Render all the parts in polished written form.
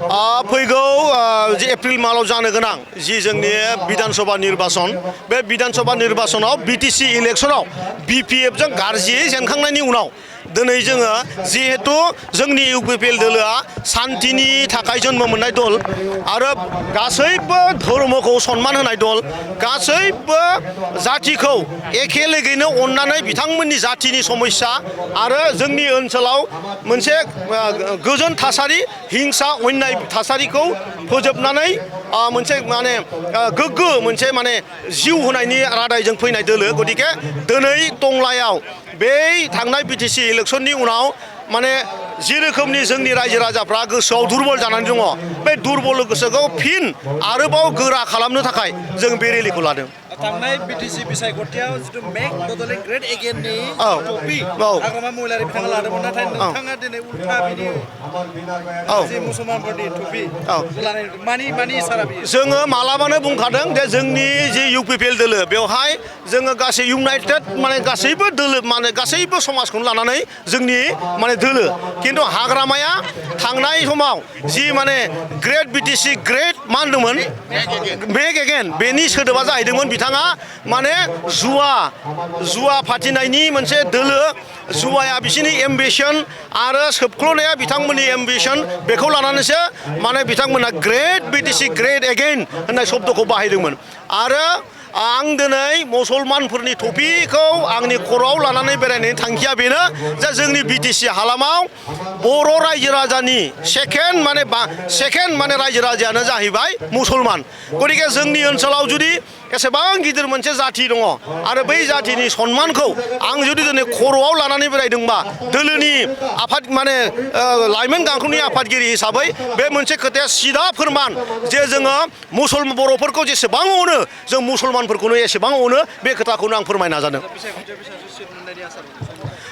फैगौ जे एप्रिल मासाव जानो गोनां जि जोंनि बिधान सभा निर्बाचन बे बिधान सभा निर्बाचनाव बिटिसि इलेक्सनाव बिपिएफ जों गाज्रियै जेनखांनायनि उनाव दिनै जोङो जिहेतु जोंनि इउपिपिएल दोलोआ सान्थिनि थाखाय जन्म मोननाय दल आरो गासैबो धर्मखौ सन्मान होनाय दल गासैबो जाथिखौ एखे लोगोयैनो अननानै बिथांमोननि जाथिनि समस्या आरो जोंनि ओनसोलाव मोनसे गोजोन थासारि हिंसा अन्याय थासारिखौ फोजोबनानै मोनसे माने गोग्गो मोनसे माने जिउ होनायनि रादायजों फैनाय दोलो गतिके दिनै टंलायाव बे थांनाय बिटिसि इलेक्सननि उनाव माने जि रोखोमनि जोंनि रायजो राजाफ्रा गोसोआव दुरबल जानानै दङ बे दुरबल गोसोखौ फिन आरोबाव गोरा खालामनो थाखाय जों बे रेलिखौ लादों। थांनाय बिटिसि बिसायख'थियाव जिथु मेक बड'लेण्ड ग्रेट एगेननि टपिक हाग्रामा महिलारि बिथाङा लादोंमोन नाथाय नोंथाङा दिनै उल्था बिनि जि मुसलमानफोरनि टपिक लानाय मानि सारा बियो जोङो मालाबानो बुंखादों जे जोंनि जि इउपिपिएल दोलो बेवहाय जोङो गासै इउनाइटेड माने गासैबो दोलो माने गासैबो समाजखौनो लानानै जोंनि माने दोलो खिन्थु हाग्रामाया थांनाय समाव जि माने ग्रेट बिटिसि ग्रेट मा होनदोंमोन मेक एगेन बेनि सोदोबा जाहैदोंमोन बिथाङा माने जुवा फाथिनायनि मोनसे दोलो जुवाया बिसोरनि एम्बिशन आरो सोबख्ल'नाया बिथांमोननि एम्बिशन बेखौ लानानैसो माने बिथांमोना ग्रेट बिटिसि ग्रेट एगेन होननाय शब्दखौ बाहायदोंमोन आरो आं दिनै मुसलमानफोरनि टपिकखौ आंनि खर'आव लानानै बेरायनायनि थांखिया बेनो जे जोंनि बिटिसि हालामाव बर' रायजो राजानि सेकेन्ड माने रायजो राजायानो जाहैबाय मुसलमान गतिके जोंनि ओनसोलाव जुदि एसेबां गिदिर मोनसे जाथि दङ आरो बै जाथिनि सन्मानखौ आं जुदि दिनै खर'आव लानानै बेरायदोंबा दोलोनि आफाद माने लाइमोन गांखंनि आफादगिरि हिसाबै बे मोनसे खोथाया सिदा फोरमान जे जोङो मुसलमान बर'फोरखौ जेसेबां अनो जों मुसलमानफोरखौनो एसेबां अनो बे खोथाखौनो आं फोरमायनो नाजादों।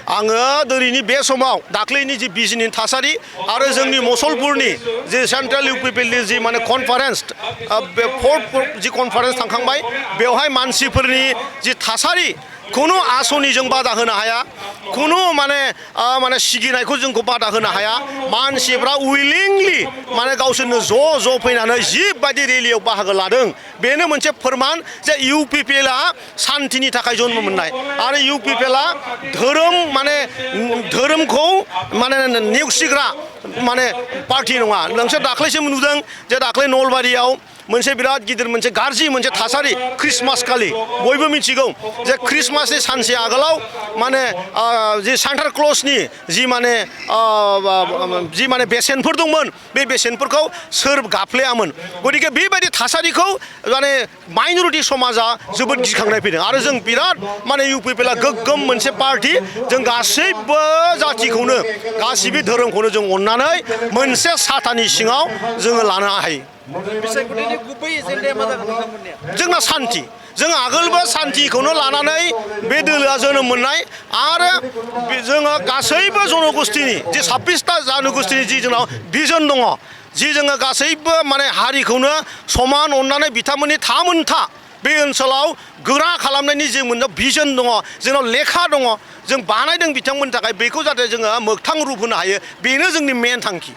आङो दिनैनि बे समाव दाख्लैनि जि बिजिनि थासारि आरो जोंनि मुसलपुरनि जि सेन्ट्रेल इउपिपिएलनि जि माने कनफारेन्स बे फोर्थ जि कनफारेन्स थांखांबाय बेवहाय मानसिफोरनि जि थासारि खुनु आसनिजों बादा होनो हाया खुनु माने सिगिनायखौ जोंखौ बादा होनो हाया मानसिफ्रा उइलिंलि माने गावसोरनो ज' फैनानै जिबायदि रेलियाव बाहागो लादों बेनो मोनसे फोरमान जे इउपिपिएलआ सान्थिनि थाखाय जन्म मोननाय आरो इउपिपिएलआ धोरोमखौ माने नेवसिग्रा माने पार्टि नङा नोंसोर दाख्लैसो नुदों जे दाख्लै नलबारियाव मोनसे बिराद गिदिर मोनसे गाज्रि मोनसे थासारि क्रिसमास खालि बयबो मिथिगौ जे क्रिसमासनि सानसे आगोलाव माने जि सान्टा क्लजनि जि माने बेसेनफोर दंमोन बे बेसेनफोरखौ सोर गाफ्लेयामोन गतिके बेबायदि थासारिखौ माने माइनरिटि समाजा जोबोद गिखांनाय फैदों आरो जों बिराद माने इउपिपिएलआ गोग्गोम मोनसे पार्टि जों गासैबो जाथिखौनो गासिबो धोरोमखौनो जों अननानै मोनसे साथानि सिङाव जोङो लानो हायो। जोंना सान्थि जों आगोलबो सान्थिखौनो लानानै बे दोलोआ जोनोम मोननाय आरो जोङो गासैबो जनगोष्ठीनि जि 26टा जनगोष्ठीनि जि जोंनाव भिजन दङ जि जोङो गासैबो माने हारिखौनो समान अननानै बिथांमोननि थामोनथा बे ओनसोलाव गोरा खालामनायनि जे मोनसे भिजन दङ जोंनाव लेखा दङ जों बानायदों बिथांमोननि थाखाय बेखौ जाहाथे जोङो मोगथां रुप होनो हायो बेनो जोंनि मेन थांखि।